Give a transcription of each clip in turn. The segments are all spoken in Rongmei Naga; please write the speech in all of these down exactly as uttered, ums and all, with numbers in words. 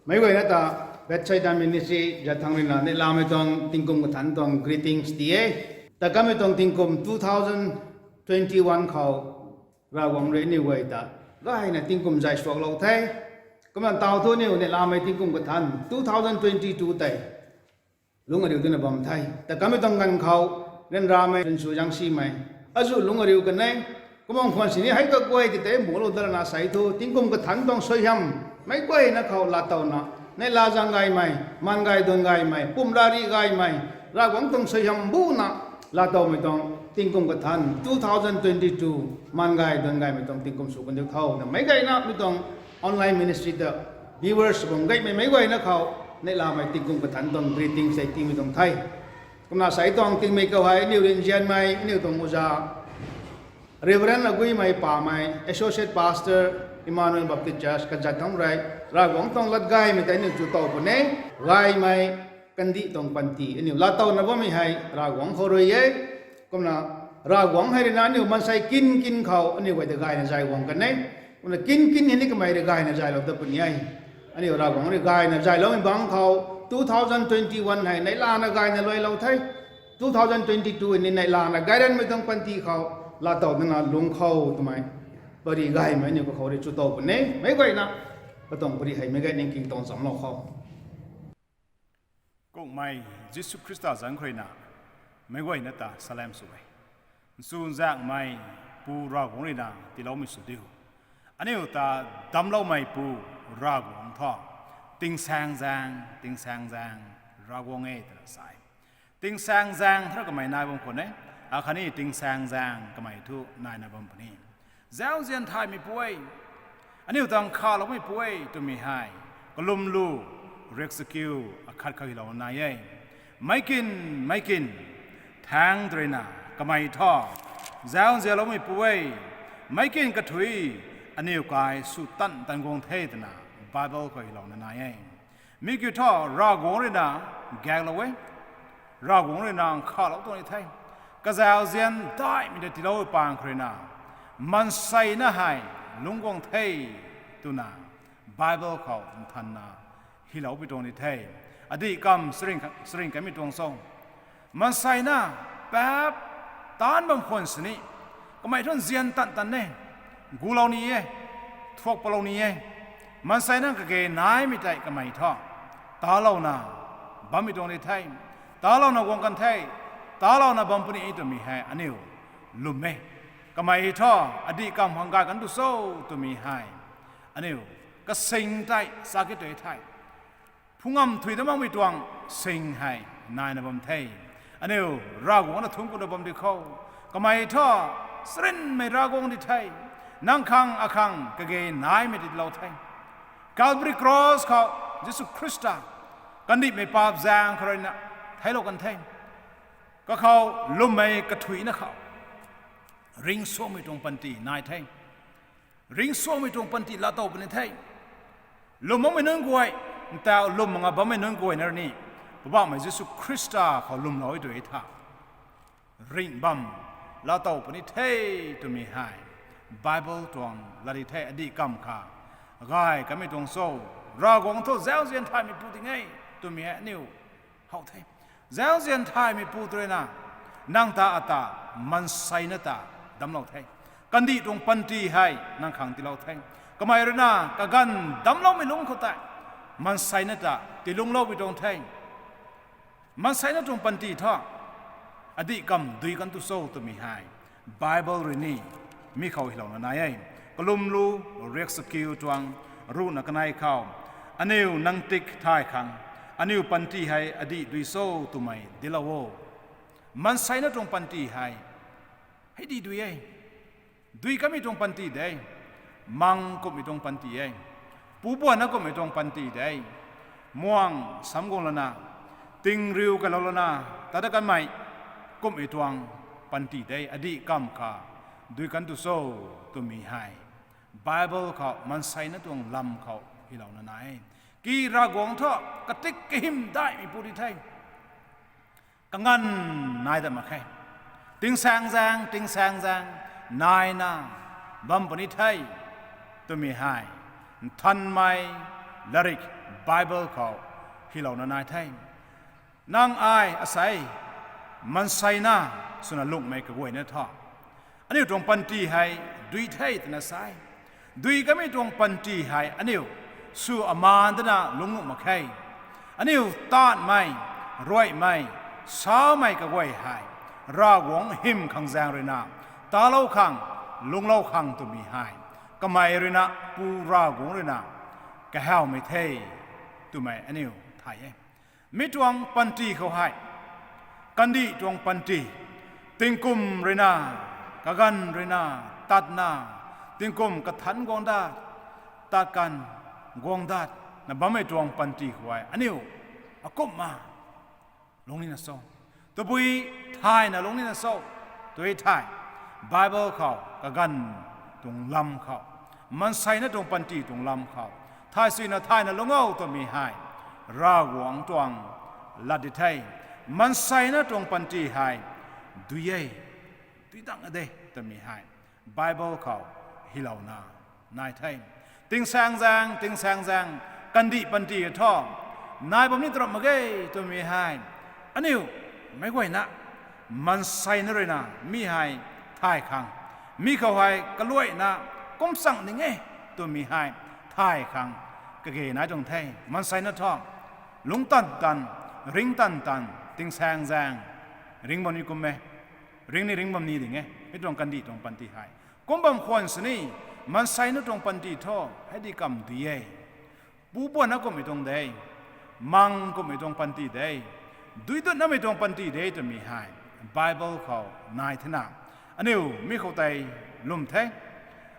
Meic guayna ta Bethsaida Ministry Jathang rui na neihlamei tuang tingkum kathanc tuang greetings ti e. Ta kamei tuang tingkum two thousand twenty-one khou Ravguangc rui aniu guay ta gayna tingkum zay suaklou the. Kumna taw thu aniu neihlamei tingkum kathanc two thousand twenty-two tei lungc ariu duna bam the. Ta kamei tuang ganv khou ryanramei ryansu zangsimei azuh lungc ariu kan e. Kumna khwan sini hei kaguay ti tei mulou dalana sei thu tingkum kathanc tuang suaihiam meic guayna khou laatowna neihla zang gaymei, maan gay dun gaymei, pum rari gaymei, Ravguangc tuang suaihiam buna laatowmei tuang tingkum kathanc two thousand twenty-two maan gay dun gaymei tuang tingkum sw kandiu tho na meic guayna mi tuang online ministry ta viewers bam gaymei meic guayna khou neihlamei tingkum kathanc tuang greetings tei tingmei tuang the. Kumna sei tuang tingmei khou hei aniu rinzianmei aniu tuang uza Reverend Aguimei Pamei, Associate Pastor, Emmanuel Baptist Church Kazatthang rui Ravguangc tuang lat gaymei tei aniu chu tow puni e. Gaymei kandih tuang panty aniu laatowna bammei hei Ravguangc khou rui e. Kumna Ravguangc hei rui na aniu maansei kin kin khou aniu guay ta gayna zay guang kan e. Kumna kin kin hei ni kamei rui gayna zaylou ta puni e. Aniu Ravguangc rui gayna zayloumei bangc khou two thousand twenty-one hei neihlana gayna luailou the. Two thousand twenty-two ni neihlana gayranmei tuang panty khou laatow dana lungc khou twmei pary gaymei aniu kakhou rui chu tow puni e. Meic guayna katuang pary hei meic guay ningking tuang chamlou khou Kummei Jisu Khrista zanc khou rui na meic guayna ta salem sw e. Nchunzaengmei Pu Ravguangc rui na tiiloumei sw diu. Aniu ta damcloumei Pu Ravguangc thu tingsaengzaeng, tingsaengzaeng Ravguangc e twna sa e. Tingsaengzaeng thu kamei nai bam khwan e, akhatni tingsaengzaeng kamei thu naina bam puni. Zauzian thaymeipu e, aniu tuang khaloumeipu e twmei hei kalum lu, riaksakiu akhat khou hylouna nai e. Meic kin, meic kin, thaeng tw rui na kamei thu zauzianloumeipu e, meic kin kathuic aniu kai sw tan tan guang the twna Bible khou hylouna nai e. Mi kiu thu Ravguangc rui na gaeklou e, Ravguangc rui na nkhavlou tuang ni the. Kazauzian daihmei ta tiilou pang khou rui na, maansei na hei lungc guang the, twna Bible khou nthanna hyloupui tuang di the. Adih kam saring, saring kamei tuang cho. Maanseina, paap, taanc bam khwan sini, kamei thu nzian tan tan e, gulou ni e, thuak palou ni e. Maanseina kage naimei tei kamei thu talouna bammei tuang di the, talouna guang kan the, talouna bam puni e twmei hei aniu lwm e. Kamei thu adih kam khang gay kan tu cho twmei hei aniu kasing tei sa ki tu the. Phungam thuy dat makmei tuang sing hei naina bam the. Aniu Ravguangc na thungc kuna bam di khou, kamei thu sarinmei Ravguangc di the, nang khang akhang kage naimei di lou the. Calvary Cross khou Jisu Khrista kandihmei paap zaeng khou ruina theiclou kan the. Kakhou lwmmei kathuicna khou ringcsuangmei tuang panty nai the. Ringcsuangmei tuang panty laatow puni the. Lwm makmei nunc guay, ntau lwm mak nga bammei nunc guay na rui ni, Poubauhmei Jisu Khrista khou lwmlou e tu e tha, ringh bam laatow puni the twmei hei Bible tuang lat di the. Adih kam kha gay kamei tuang cho. Ravguangc thu zauzian thaymeipu ding e twmei hei aniu how the. Zauzian thaymeipu tu ruina nang ta ata maanseina ta damclou the. Kandih tuang panty hei nang khang tiilou the. Kamei ruina kaganv damcloumei lungc khou tei maanseina ta tiilungcloumei tuang the. Maanseina tuang panty thu adih kam dui kan tu cho twmei hei Bible rui ni mi khou hylouna nai e. Kalumlu riaksakiu tuang ruhna kanei khou, aniu nang tik thay khang aniu panty hei adih dui cho twmei dilou o. Maanseina tuang panty hei hei dih dui e. Dui kamei tuang panty de, mang kumhmei tuang panty e, pubuanna kumhmei tuang panty de, muang sam guang lana, tingriu kalou lana, tat dat kanmei kumhmei tuang panty de. Adih kam kha dui kan tu cho twmei hei Bible khou maanseina tuang lam khou hylouna nai e. Ki Ravguangc thu katik kahym daihmeipu di the. Kaganv nai dat mak khe. Tingsaengzaeng, tingsaengzaeng naina bam puni the twmei hei nthanmei latrik Bible khou hylouna nai the. Nang ai asei maanseina swna lunghmei kaguayna thu aniu tuang panty hei dui the twna sa e. Dui kamei tuang panty hei aniu sw amaan dana lungc nuh mak khe. Aniu taanhmei, ruaimei, samei kaguay hei Ravguangc hym khang zaeng ruina talou khang, lungclou khang twmei hei kamei ruina Pu Ravguangc ruina kahawmei the twmei aniu thay e. Mi tuang panty khou hei, kandih tuang panty, tingkum ruina, kaganv ruina, tatna, tingkum kathanc guang dat, tat kan guang dat na bammei tuang panty khou hei aniu akumhna lungc nina cho? Tabui thayna lungc nina cho? Tui thei, Bible khou kaganv tuang lam khou, maanseina tuang panty tuang lam khou, thay suina thayna lungc o twmei hei Ravguangc tuang lat di the. Maanseina tuang panty hei dui e, dui dang a de twmei hei Bible khou hylouna nai the. Tingsaengzaeng, tingsaengzaeng, kandih panty thu nai bam ni tarap mak ge twmei hei aniu meic guayna maanseina ruina mi hei thay khang, mi khou hei kaluaina kum chang ning e twmei hei thay khang kage nai tuang the. Maanseina thu lungc tan tan, ringc tan tan, tingsaengzaeng ringc bam ni kum e. Ringc ni ringc bam ni ding e, mi tuang kandih tuang panty hei. Kum bam khwan sini, maanseina tuang panty thu hei di kam dui e. Pubuanna kumhmei tuang de, mang kumhmei tuang panty de, dui dutnamei tuang panty de twmei hei Bible khou nai thena, aniu mi khou tei lwm the.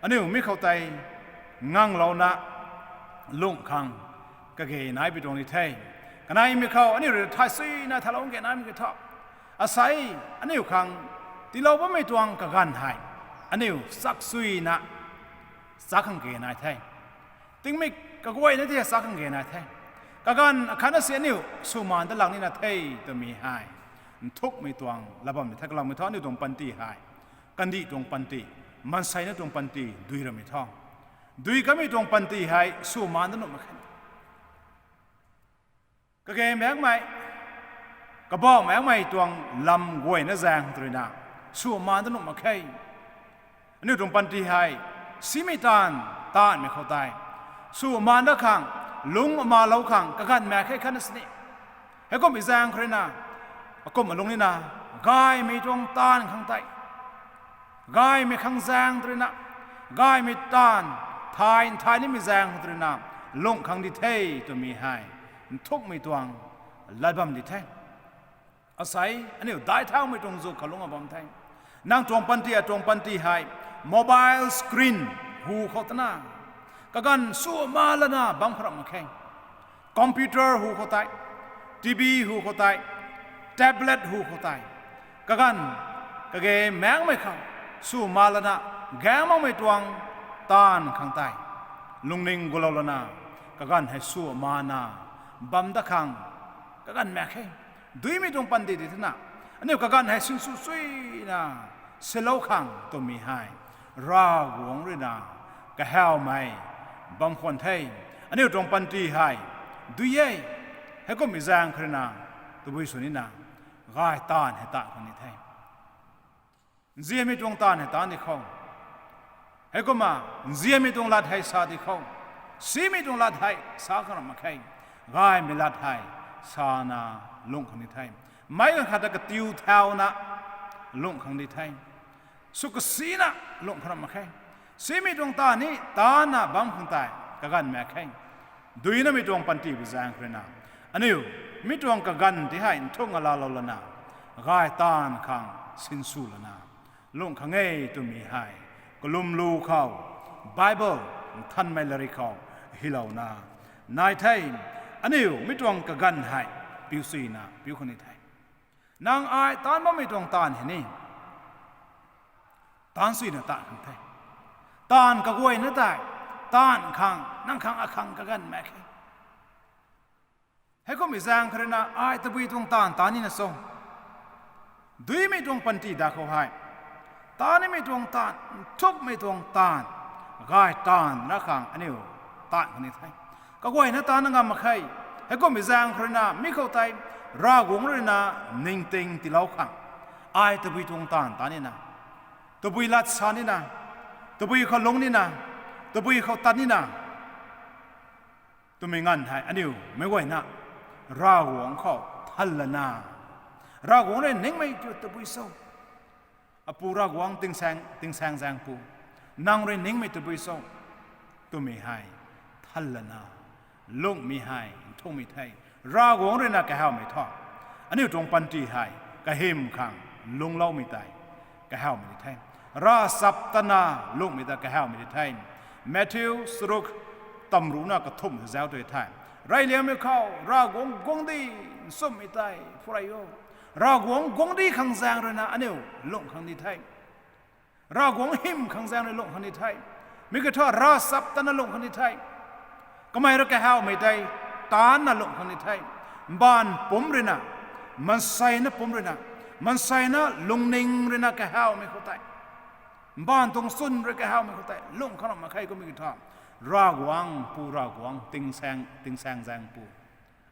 Aniu mi khou tei nganglouna lungh khang kage naipui tuang ni the. Kaneimei khou aniu rui thay suina thalou kage naimei ki thu, asei aniu khang tiilou bammei tuang kaganv hei aniu chak suina chak khang kage nai the. Tingmik kaguayna ti chak khang kage nai the. Kaganv akhatna si aniu swmaan dat lak nina the twmei hei nthukmei tuang lat bammei the. Kalammei thu aniu tuang panty hei kandih tuang panty, maanseina tuang panty dui ramei thu Dui kamei tuang panty hei sw maan da nuh mak khe. Kage maekmei, kabauh maekmei tuang lam guayna zaeng ruina sw maan da nuh mak khe. Aniu tuang panty hei simei taanv, taanvmei khou tei sw maan da khang, lung amalou khang kaganv maek khe khatna sini. Heikumhmei zaeng khou ruina, akumh alung nina, gaymei tuang taanv khang tei, gaymei khang zaeng ruina, gaymei taanv, thay, thay nimei zaeng ruina lungh khang di the twmei hei nthukmei tuang lat bam di the. Asei aniu daic thaumei tuang zuk khou lungc bam the. Nang tuang panty, atuang panty hei mobile screen hu khou tana kaganv sw maan lana bam khou ram mak khe. Computer hu khou tei, TV hu khou tei, tablet hu khou tei, kaganv, kage maekmei khang sw maan lana, gaeng makmei tuang taanv khang tei lungning gulou lana, kaganv hei sw maanna bam da khang kaganv maek khe. Duimei tuang panty di thena, aniu kaganv hei sinsw suina silou khang twmei hei Ravguangc ruina kahawmei bam khwan the. Aniu tuang panty hei dui e. Heikumhmei zaeng khou ruina, tabui sw nina, gay taanv hei taanv khang ni the. Nzianmei tuang taanv hei taanv di khou, heikumna nzianmei tuang lat hei sa di khou, simei tuang lat hei sa khang ram mak khe. Gaymei lat hei sana lungh khang ni the. Meic ganv khat ta katiu thauna lungh khang di the. Sw kasina lungh khang ram mak khe. Simei tuang taanv ni taanvna bam khang tei kaganv maek khe. Duinamei tuang panty bi zaeng khou ruina, aniu mi tuang kaganv ti hei nthuk nga laalou lana, gay taanv khang sinsw lana lungh khang e twmei hei kalum lu khou, Bible nthanmei lairik khou hylouna nai the. Aniu mi tuang kaganv hei piu suina piu khang ni the. Nang ai taanv bammei tuang taanv hei ni taanv suina taanv khang the. Taanv kaguayna tei taanv khang, nang khang, akhang kaganv maek khe. Heikumhmei zaeng khou ruina ai tabui tuang taanv taanv nina cho? Duimei tuang panty da khou hei, taanv nimei tuang taanv, nthukmei tuang taanv, gay taanv ra khang aniu taanv khang ni the. Kaguayna taanv na ngam mak khe. Heikumhmei zaeng khou ruina mi khou tei Ravguangc ruina ningting tiilou khang, ai tabui tuang taanv taanv nina, tabui lat sa nina, tabui khou lungc nina, tabui khou tat nina twmei nganv hei aniu meic guayna Ravguangc khou than lana, Ravguangc rui ningmei tu tabui cho? Apu Ravguangc, tingsaeng, tingsaengzaeng Pu, nang rui ningmei tabui cho? Twmei hei than lana lungcmei hei nthukmei the. Ravguangc ruina kahawmei thu, aniu tuang panty hei kahym khang lungcloumei tei kahawmei di the. Ravchaptatna lungcmei ta kahawmei di the. Matthew charuk tamruna kathumh ta zauc tu the. Reyliangmei khou Ravguangc guangcdic nchumhmei tei phurey o. Ravguangc guangcdic khang zaeng ruina aniu lungh khang di the. Ravguangc hym khang zaeng rui lungh khang di the. Mi kiu thu ravchaptatna lungh khang di the. Kamei rui kahawmei tei taancna lungh khang di the. Mbaanv pumc ruina, maanseina pumc ruina, maanseina lungning ruina kahawmei khou tei, mbaanv tuang chwn rui kahawmei khou tei lungh khang ram mak khe. Kummei kiu thu, Ravguangc, Pu Ravguangc, tingsaeng, tingsaengzaeng Pu,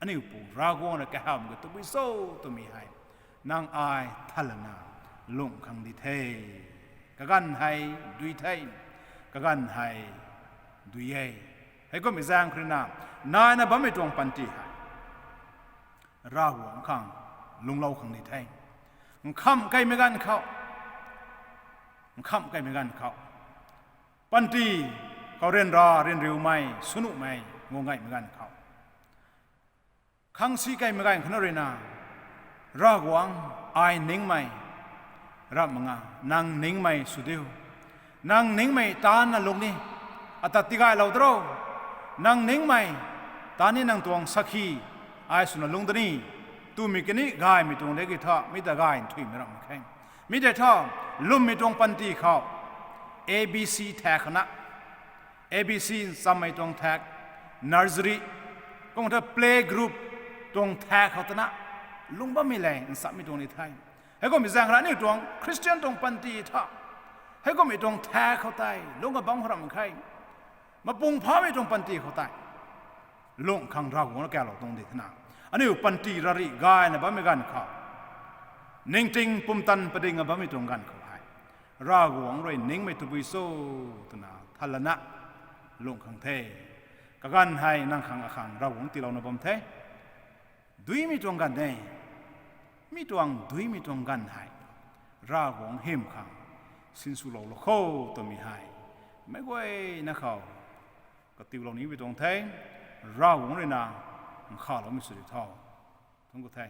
aniu Pu Ravguangc rui kahawmei khou tabui cho twmei hei nang ai than lana lungh khang di the. Kaganv hei dui the. Kaganv hei dui e. Heikummei zaeng khou ruina naina bammei tuang panty hei Ravguangc khang lungclou khang di the. Nkhamh keymei ganv khou, nkhamh keymei ganv khou, panty khou ryanra ryanriumei swnuhmei guang gaymei ganv khou, khangsi keymei ganv khou na ruina, Ravguangc, ai ningmei ramh mak nga, nang ningmei sw diu. Nang ningmei taancna lungc ni, ata tigaylou daro. Nang ningmei taancni, nang tuang sakhi ai swna lungc da ni, twmei kani gaymei tuang de ki thu, mi ta gay nthuihmei ramh mak khe. Mi tei thu, lwmmei tuang panty khou, A B C thak khou na, A B C nchammei tuang thak, nursery, kum thu playgroup tuang thak khou tana lungc bammei le nchammei tuang ni the. Heikummei zaeng khou na aniu tuang Christian tuang panty thu, heikummei tuang thak khou tei lungc kabam khou ramh mak khe. Mapung phamei tuang panty khou tei lungh khang Ravguangc rui kalou tuang di thena, aniu panty rarih gayna bammei ganv khou, ningting pumtan padingna bammei tuang ganv khou hei, Ravguangc rui ningmei tabui cho twna thalana lungh khang the. Kaganv hei nang khang akhang Ravguangc tiilouna bam the. Duimei tuang ganv e. Mi tuang duimei tuang ganv hei Ravguangc hym khang sinswloulou kho twmei hei meic guayna khou katiulou nimei tuang the. Ravguangc rui na nkhaloumei sw di tho. Thungc ku the.